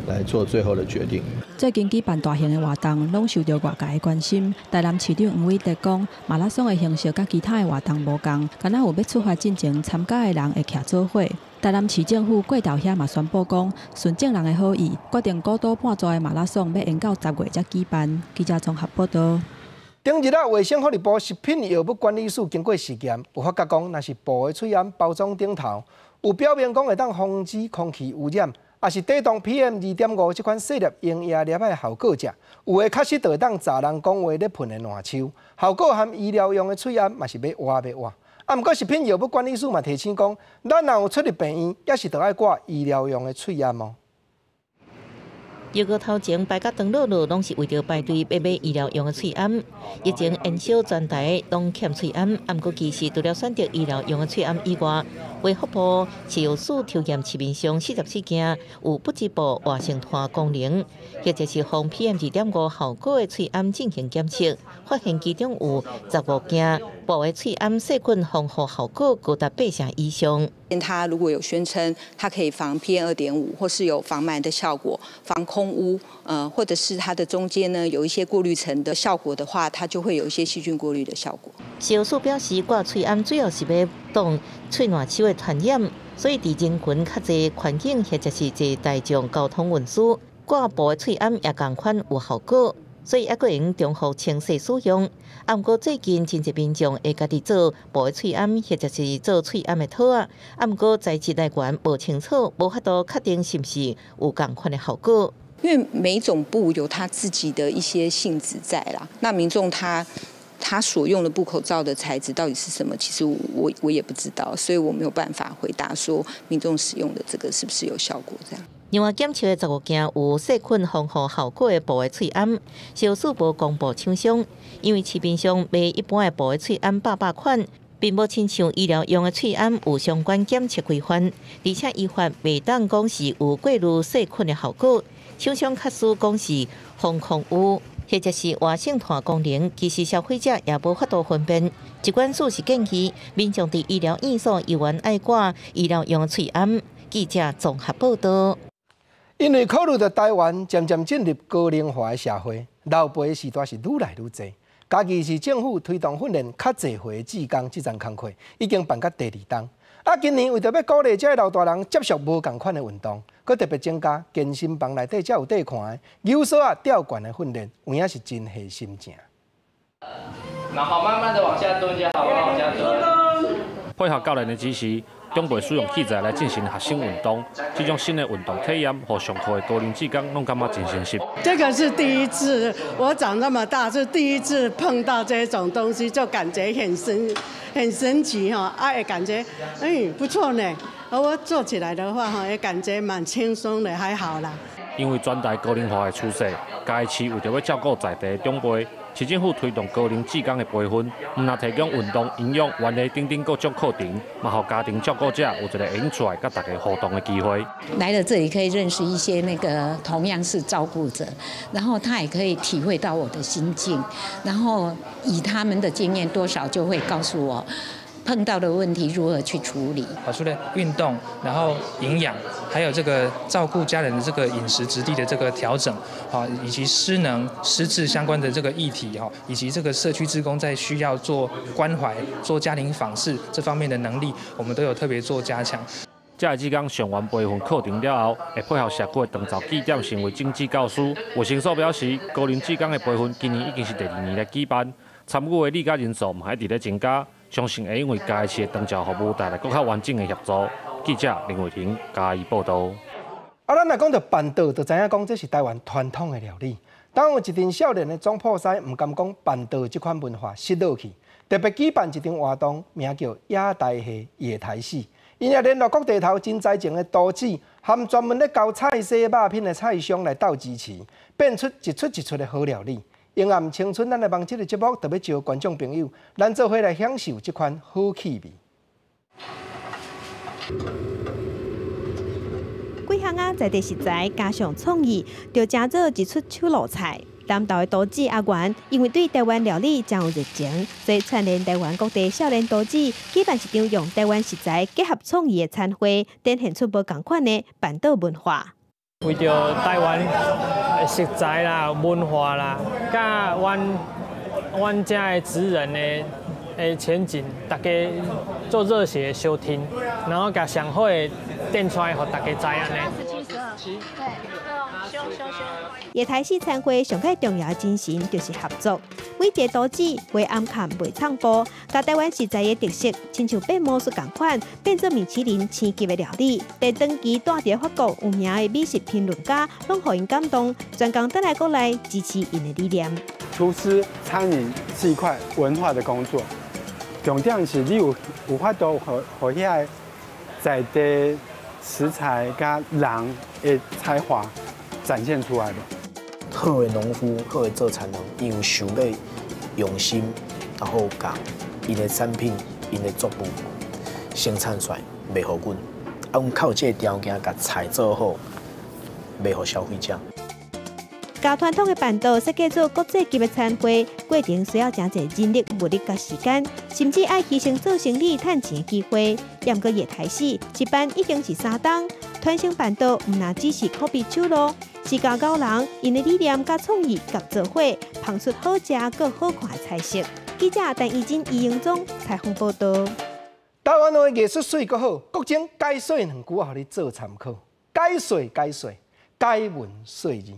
來做最後的決定。最近舉辦大型的活動，攏受著外界的關心。台南市長黃偉哲講，馬拉松的形式佮其他的活動無仝，敢若有欲出發進前，參加的人會徛做伙。台南市政府過頭遐嘛宣布講，順眾人的好意，決定古都半座的馬拉松欲延到10月才舉辦。記者綜合報導。頂日啊，衛生福利部食品藥物管理署經過試驗，有發覺講，若是布的喙罨包裝頂頭有標明講會當防止空氣污染，抑是抵擋 PM2.5這款細粒營養粒的效果者，有的確實就會當閘人講話咧噴的爛鬚，效果和醫療用的喙罨嘛是欲活欲活。啊，毋過食品藥物管理署嘛提醒講，咱若有出入病院，猶是著愛掛醫療用的喙罨哦。藥局頭前排甲長落落，攏是為著排隊欲買醫療用的喙罨。疫情延燒全台攏欠喙罨，毋過其實除了選擇醫療用的喙罨以外，衛福部食藥署抽驗市面上44件有不織布活性炭功能，或者是防 PM2.5效果的喙罨進行檢測，發現其中有15件布的喙罨細菌防護效果高達80%以上。它如果有宣稱它可以防 PM2.5，或是有防蟎的效果、防空污，或者是它的中間呢有一些過濾層的效果的話，它就會有一些細菌過濾的效果。食藥署表示，掛喙罨主要是欲擋喙瀾鬚的傳染，所以佇人群較濟環境或者是濟大眾交通運輸，掛布的喙罨也仝款有效果。所以猶閣會用重複清洗使用。啊，毋過最近真濟民眾會家己做布的喙罨，或者是做喙罨的套仔。啊，毋過材質來源無清楚，無法度確定是毋是有仝款的效果。因為每種布有它自己的一些性質在啦。那民眾他所用的布口罩的材質到底是什麼？其實我也不知道，所以我沒有辦法回答說民眾使用的這個是不是有效果這樣。另外檢測的15件有細菌防護效果的布的喙罨，食藥署無公布廠商，因為市面上賣一般的布的喙罨百百款，並無親像醫療用的喙罨有相關檢測規範，而且依法袂當講是有過濾細菌的效果。廠商確實講是防空污或者是活性炭功能，其實消費者也無法度分辨。疾管署是建議民眾佇醫療院所猶原愛掛醫療用的喙罨。記者綜合報導。因為考慮著台灣漸漸進入高齡化的社會，老輩的時代是愈來愈濟。嘉義市政府推動訓練較濟歲的志工，這層工課已經辦到第二冬。啊，今年為著欲鼓勵這些老大人接觸無仝款的運動，閣特別增加健身房內底才有得看的扭鎖仔吊懸的訓練，有影是真下心情。然後慢慢的往下蹲就好，往下蹲。配合教練的指示，長輩使用器材來進行核心運動，這種新的運動體驗，予上課的高齡志工攏感覺真熟悉。這個是第一次，我長那麼大是第一次碰到這種東西，就感覺很神奇哈，啊，也感覺不錯呢。我做起來的話哈，也感覺蠻輕鬆的，還好啦。因為全台高齡化的趨勢，嘉義市為著欲照顧在地的長輩，市政府推動高齡志工的培訓，毋但提供運動、營養、園藝等等各種課程，嘛予家庭照顧者有一個會用出來佮大家互動的機會。來了這裡可以認識一些那個同樣是照顧者，然後他也可以體會到我的心境，然後以他們的經驗多少就會告訴我，碰到的问题如何去处理。好，除了运动，然后营养，还有这个照顾家人的这个饮食质地的这个调整，好，以及失能、失智相关的这个议题，哈，以及这个社区志工在需要做关怀、做家庭访视这方面的能力，我们都有特别做加强。这个志工上完培训课程了后，会配合社区的长照据点成为种子教师。卫生所表示，高龄志工的培训今年已经是第二年来举办，参与的旅家人数嘛一直咧增加，相信会因为嘉义市的长照服务带来更较完整的协助。记者林慧婷嘉义报道。啊，咱若讲到办桌，就知影讲这是台湾传统的料理。当有一阵少年的总铺师毋甘讲办桌这款文化失落去，特别举办一场活动，名叫野台戏野台戏。𪜶也联络各地头真才情的厨子，和专门咧教菜色肉品的菜商来斗支持，变出一出一出的好料理。阴暗青春，咱来望这个节目，特别招观众朋友，咱做伙来享受这款好气味。几项仔在地食材加上创意，就成做一出手路菜。南投的厨子阿元，因为对台湾料理真有热情，所以串联台湾各地少年厨子，举办一场用台湾食材结合创意的餐会，展现出无仝款的办桌文化。为著台湾食材啦、文化啦，佮阮遮的职人的前景，大家做热血相挺，然后共上好的展出来，予大家知按呢。野台戏餐会上盖重要的精神就是合作，每一个厨子袂暗崁袂藏步，共台湾食材的特色，亲像变魔术仝款，变做米其林星级的料理。伫长期蹛伫法国有名的美食评论家，拢予𪜶感动，专工转来国内支持𪜶的理念。厨师餐饮是一块文化的工作，重点是你有法度予遐个在地食材佮人的才华展现出来的。好的农夫，好的做田人，伊有想欲用心，然后共𪜶的产品、𪜶的作物生产出来卖予阮，啊，阮较有这个条件，共菜做好卖予消费者。共传统的办桌设计做国际级的餐会，过程需要诚济人力、物力佮时间，甚至爱牺牲做生意趁钱的机会。毋过野台戏一办已经是三冬，传承办桌毋若只是苦逼手路，是共𠢕人𪜶的理念佮创意合做伙，烹出好食阁好看的菜色。记者陈怡贞、余英宗采访报道。台湾话艺术媠阁好，各种解说两句予你做参考。解说解说，解文说字。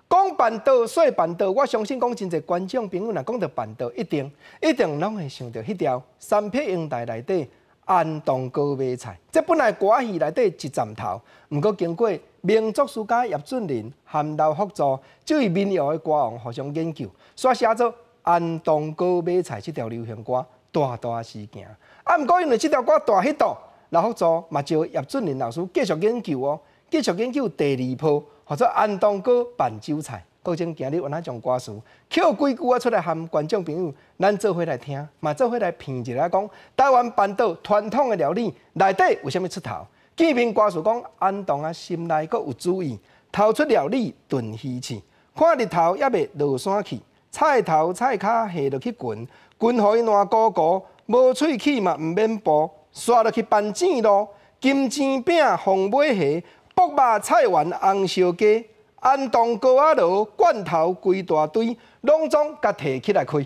讲办桌说办桌，我相信讲真济观众朋友若讲到办桌，一定一定拢会想到彼条三撇英台内底安东高马菜。这本来歌戏内底一站头，毋过经过名作词家叶俊麟和刘福助这位民谣的歌王互相研究，煞写做安东高马菜这条流行歌大大事件。啊，毋过因为这条歌大彼度，刘福助嘛招叶俊麟老师继续研究哦，继续研究第二波。号做安东哥办酒菜，阁种今日按怎将歌词捡几句仔出来，和观众朋友咱做伙来听，嘛做伙来品一下讲台湾办桌传统的料理内底有啥物出头？见面歌词讲安东仔心内阁有主意，头出料理炖鱼翅，看日头犹未落山去，菜头菜跤下落去群，群予伊烂糊糊，无喙齿嘛毋免哺，煞落去办糋咯，金钱饼凤尾虾。卜肉菜圆红烧鸡，安东高仔螺罐头规大堆，拢总共提起来开。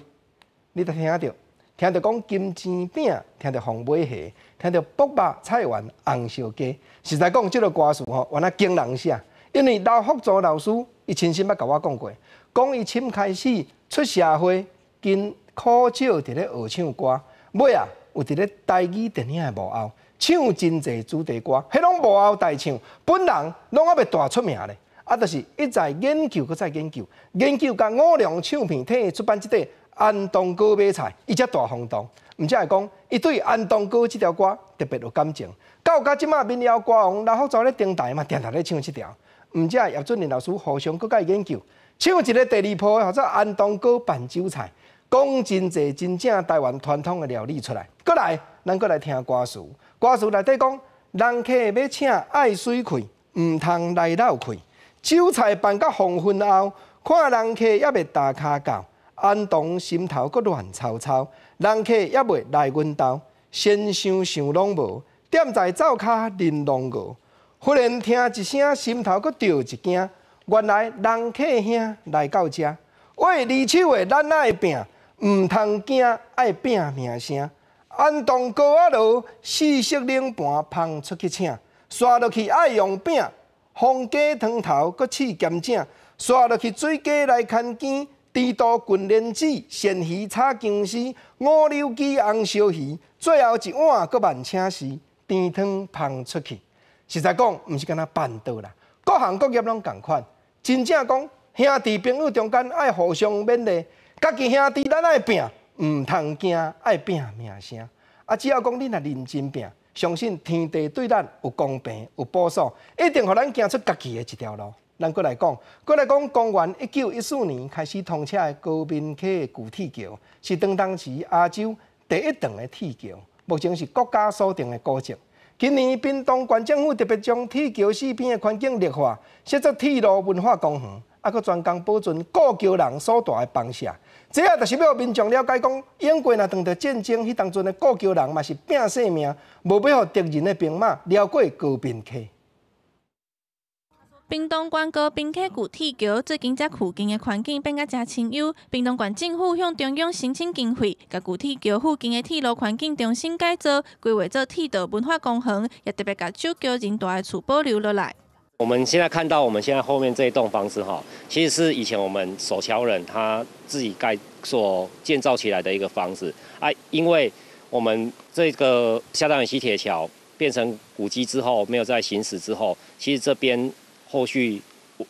你著听著，听著讲金钱饼，听著凤尾虾，听著卜肉菜圆红烧鸡。实在讲，这个歌词吼，原来惊人写。因为刘福助老师伊亲身捌共我讲过，讲伊深开始出社会，真苦少伫咧学唱歌，尾仔有伫咧台语电影的幕后。唱真济主题歌，彼拢幕后代唱，本人拢犹未大出名咧。啊，就是一再研究，阁再研究，研究共五粮唱片替出版这块安东高马菜，伊才大轰动。毋才会讲，伊对安东高这条歌特别有感情。到今这马民谣歌王刘福助咧登台嘛，定定咧唱这条。毋才叶俊麟老师互相阁佮伊研究，唱一个第二波，号做安东高办酒菜，讲真济真正台湾传统的料理出来。阁来，咱阁来听歌词。歌词内底讲，人客欲请爱媠气，毋通来闹气。酒菜办甲黄昏后，看人客犹未踏跤到，安东心头阁乱糟糟，人客犹未来阮兜，先想想攏無，踮在灶跤玲瑯熬。忽然聽一聲，心頭閣著一驚，原來人客兄來到遮。喂，二手的咱愛拚，毋通驚，愛拚名聲。安東高仔爐，四色冷盤芳出去請，煞落去愛用餅，風雞湯頭閣試鹹井，煞落去水雞來牽羹，豬肚滾蓮子，鱔魚炒薑絲，五柳雞紅燒魚，最後一碗閣萬請時，甜湯芳出去。實在講，毋是干焦辦桌啦，各行各業攏仝款。真正講，兄弟朋友中間愛互相勉勵，家己兄弟咱愛拚，毋通驚，愛拚名聲。啊，只要講恁若認真拚，相信天地對咱有公平、有保守，一定予咱行出家己的一條路。咱閣來講，閣來講，公元1914年開始通車的高屏溪舊鐵橋，是當時亞洲第一長的鐵橋，目前是國家鎖定的古蹟。今年屏東縣政府特別將鐵橋四邊的環境綠化，設做鐵路文化公園，啊，閣專工保存過橋人所蹛的房舍。這也就是欲民眾了解講，英國若碰著戰爭，彼當陣的過橋人嘛是拚性命，無欲予敵人的兵馬掠過高屏溪。屏東縣高屏溪舊鐵橋最近這附近的環境變甲誠清幽。屏東縣政府向中央申請經費，共舊鐵橋附近的鐵路環境重新改造，規劃做鐵道文化公園，也特別共守橋人蹛的厝保留落來。我們現在看到我們現在後面這一棟房子哈，其實是以前我們守橋人他自己蓋所建造起來的一個房子啊，因為我們這個下淡水溪鐵橋變成古蹟之後，沒有再行駛之後，其實這邊後續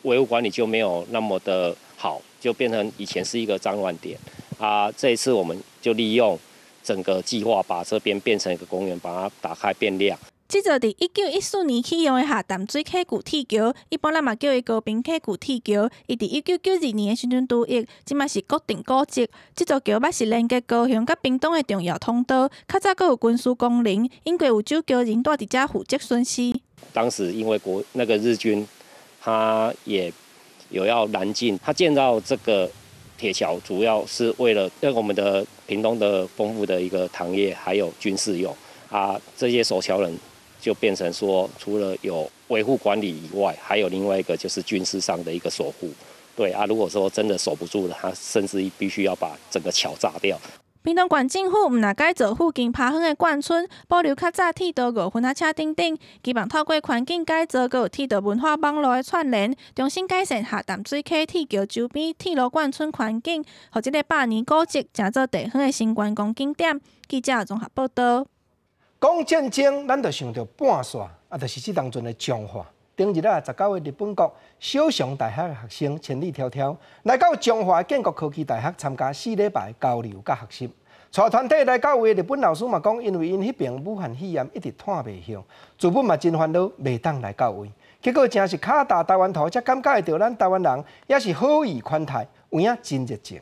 維護管理就沒有那麼的好，就變成以前是一個髒亂點啊。這一次我們就利用整個計劃，把這邊變成一個公園，把它打開變亮。這座佇1914年啟用的下淡水溪舊鐵橋，一般咱嘛叫伊高屏溪舊鐵橋。伊佇1992年的時陣除役，這馬是國定古蹟。這座橋捌是連接高雄佮屏東的重要通道，較早閣有軍事功能，因過有守橋人蹛佇遮負責巡視。當時因為國那個日軍，他也有要南進，他建造這個鐵橋，主要是為了讓我們的屏東的豐富的一個糖業，還有軍事用啊，這些守橋人就變成說，除了有維護管理以外，還有另外一個就是軍事上的一個守護。對啊，如果說真的守不住了，他甚至必須要把整個橋炸掉。屏東縣政府毋但改造附近拋荒的眷村，保留較早鐵道五分仔車等等，希望透過環境改造，閣有鐵道文化網路的串聯，重新改善下淡水溪鐵橋周邊鐵路眷村環境，予這个百年古蹟成做地方的新觀光景點。記者綜合報導。講戰爭，咱就想著半線，啊，就是這當陣的彰化。頂日啊，19個日本國小熊大學的學生千里迢迢來到彰化建國科技大學參加4禮拜交流佮學習。帶團體來到位的日本老師嘛講，因為𪜶彼爿武漢肺炎一直湠袂歇，自本嘛真煩惱，袂當來到位。結果誠是跤踏台灣土，才感覺會著咱台灣人也是好意款待，有影真熱情。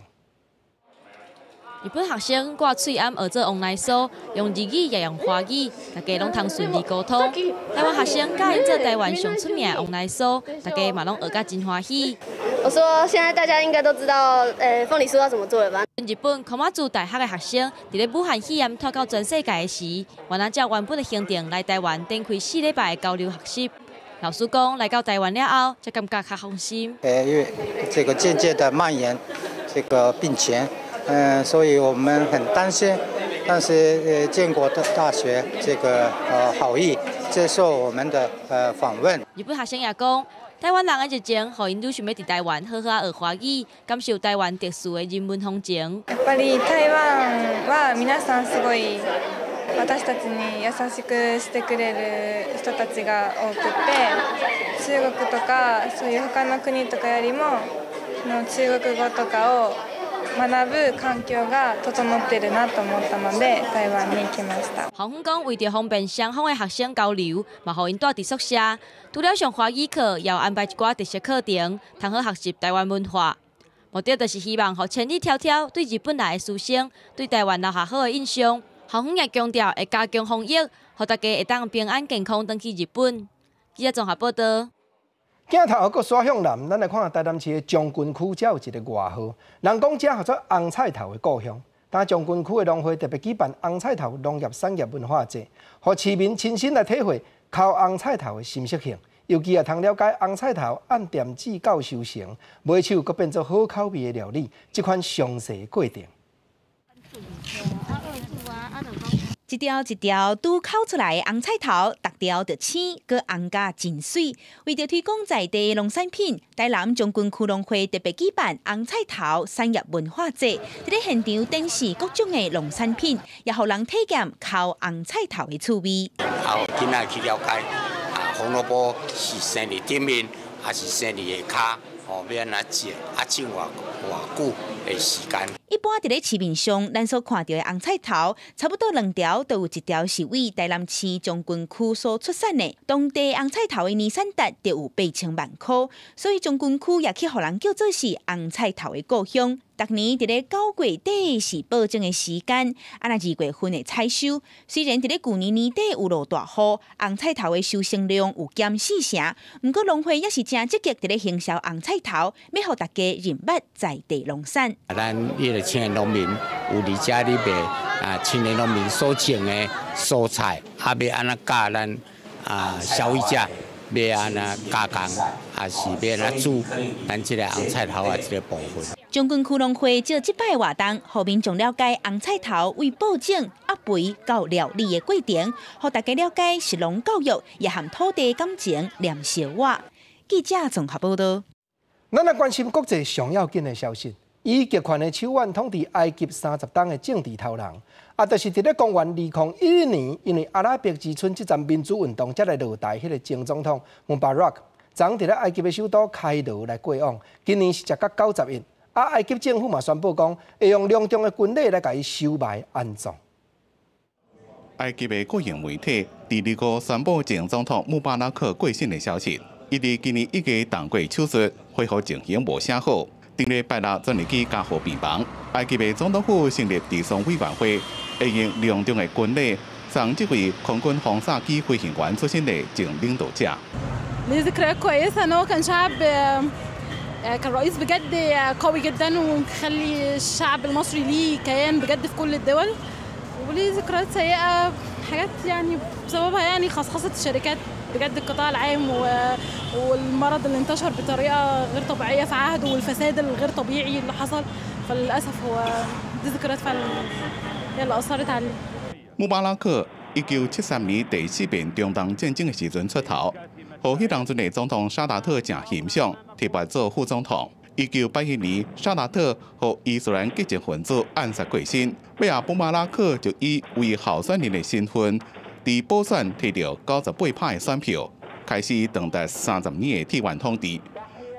日本學生掛喙罨學做黃梨酥，用日語也用華語，大家攏通順利溝通。台灣學生教𪜶做台灣上出名的黃梨酥，大家嘛攏學甲真歡喜。我說現在大家應該都知道，鳳梨酥要怎麼做了吧？日本小馬自大學的學生，佇咧武漢肺炎拖到全世界的時，原來照原本的行程來台灣展開4禮拜的交流學習。老師講，來到台灣了後，才感覺較放心。因為這個漸漸的蔓延，這個病情。所以我們很擔心，但是建國的大學這個好意接受我們的訪問。日本學生也講，台灣人的熱情，予𪜶愈想欲佇台灣好好學華語，感受台灣特殊的人文風情。やっぱり台灣は皆さんすごい私たちに優しくしてくれる人たちが多くて、中國とかそういう他の國とかよりも中國語とかを學ぶ環境が整ってるなと思ったので台灣に來ました。校方講，為著方便雙方的學生交流，嘛予𪜶蹛佇宿舍。除了上華語課，也有安排一寡特色課程，通好學習台灣文化。目的就是希望予千里迢迢對日本來的師生，對台灣留下好的印象。校方也強調會加強防疫，予大家會當平安健康轉去日本。記者綜合報導。鏡頭閣煞向南，咱來看台南市的將軍區，遮有一个外號，人講遮號做紅菜頭的故鄉。今將軍區的農會特別舉辦紅菜頭農業產業文化節，予市民親身來體會剾紅菜頭的心適性，尤其也通了解紅菜頭按點子到收成，賣手閣變做好口味的料理，這款詳細過程。一條一條拄剾出來的紅菜頭，逐條就青，閣紅甲真媠。為著推廣在地農產品，台南將軍區農會特別舉辦紅菜頭產業文化節，佇咧現場展示各種的農產品，也予人體驗剾紅菜頭的趣味。啊，囡仔去了解啊，紅蘿蔔是生佇頂面，還是生佇下跤？哦，欲按怎種？啊，種偌偌久的時間。一般佇咧市面上，咱所看著的紅菜頭，差不多兩條，就有一條是佇台南市將軍區所出產的。當地紅菜頭的年產值就有8000萬箍，所以將軍區也去予人叫做是紅菜頭的故鄉。逐年佇咧9月底是播種的時間，啊若2月份會採收。雖然佇咧舊年年底有落大雨，紅菜頭的收成量有減四成，毋過農會也是誠積極佇咧行銷紅菜頭，欲予大家認捌在地農產。咱彼个青年農民有佇遮咧賣啊，青年農民所種的蔬菜，啊，欲按怎教咱啊消費者，欲按怎加工，還是欲按怎煮咱這个紅菜頭啊這个部分。將軍區農會藉這擺活動，予民眾了解紅菜頭為播種、壓肥到料理的過程，予大家了解食農教育，也含土地感情連燒活。記者綜合報導。咱來關心國際上要緊的消息。以極權的手腕統治埃及30冬的政治頭人，啊，就是佇咧公元2011年，因為阿拉伯之春這場民主運動才來落台，彼个前總統穆巴拉克，昨佇咧埃及的首都開羅來過往，今年是食甲91。啊，埃及政府嘛宣布講，會用隆重的軍禮來共伊收埋安葬。埃及的國營媒體佇二五宣布前總統穆巴拉克過身的消息，伊佇今年1月動過手術，恢復情形無啥好。頂禮拜六轉入去加護病房。埃及的總統府成立治喪委員會，會用隆重的軍禮送這位空軍轟炸機飛行員出身的前領導者。 ليه كويسة إن هو كان شعب كان رئيس بجد قوي جدا ومخلي الشعب المصري ليه كيان بجد في كل الدول وليه ذكريات سيئة حاجات يعني بسببها يعني خصخصة الشركات بجد القطاع العام والمرض اللي انتشر بطريقة غير طبيعية في عهده والفساد الغير طبيعي اللي حصل فللأسف هو دي ذكريات فعلا هي اللي أثرت عليه. 穆巴拉克1973年第四遍中東戰爭的時陣出頭，予彼當陣的總統沙達特誠欣賞，提拔做副總統。1981年，沙達特予伊斯蘭激進分子暗殺過身，尾後穆巴拉克就以為候選人的身份，佇補選提著98%的選票，開始長達30年的替換統治，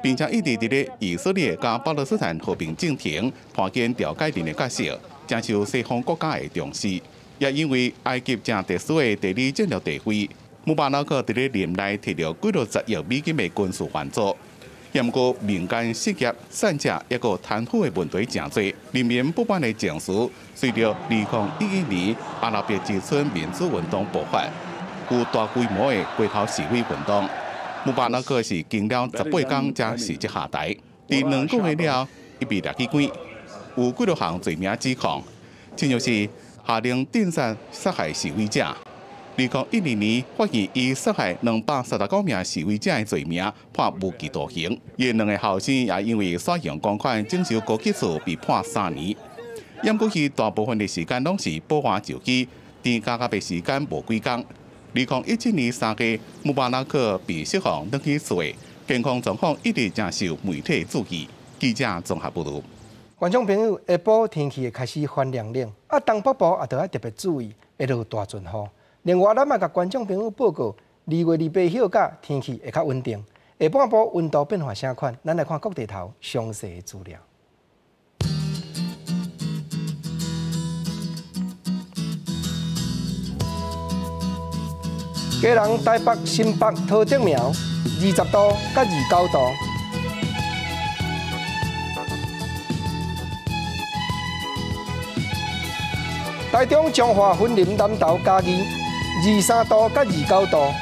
並且一直佇咧以色列佮巴勒斯坦和平進程扮演調解人的角色，誠受西方國家的重視。也因為埃及誠特殊的地理戰略地位，穆巴拉克佇咧任內提著幾落十億美金的軍事援助。毋過民間失業、散赤，抑閣貪腐的問題誠濟，人民不滿的情緒隨著2011年阿拉伯之春民主運動爆發，有大規模的街頭示威運動。穆巴拉克是經了18工才辭職下台，佇兩個月了後，伊被掠去關，有幾落項罪名指控，親像是下令鎮殺殺害示威者。2012年發現伊殺害239名示威者的罪名，判無期徒刑。伊兩个後生也因為使用公款徵收高級厝被判3年。毋過伊大部分的時間攏是保外就醫，佇加夾的時間無幾工。2017年3月，穆巴拉克被釋放轉去厝，健康狀況一直誠受媒體注意。記者綜合報導。觀眾朋友，下晡天氣會開始翻涼冷，啊，東北部也著愛特別注意，會落大陣雨。另外，咱嘛共觀眾朋友報告，2月28歇假天氣會較穩定，下半晡溫度變化啥款？咱來看各地頭詳細的資料。基隆、台北、新北、桃竹苗，20度佮29度。台中、彰化、雲林、南投、嘉義，23度佮29度。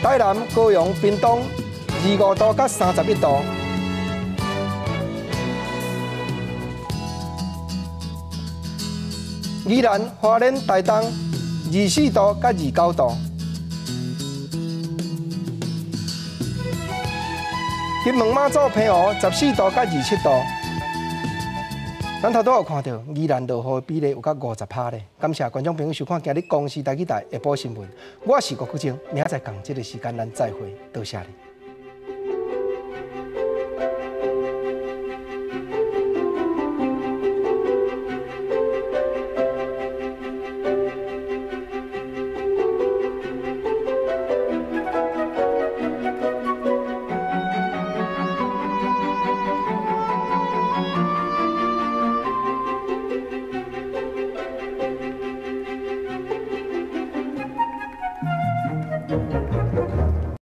台南、高雄、屏東，25度佮31度。宜兰花莲台东24度佮29度。金门马祖澎湖14度佮27度。咱头拄有看著宜兰落雨比例有到50%咧。感謝觀眾朋友收看今日公視台語台下晡新聞，我是郭國正，明仔載仝這个時間咱再會，多謝你。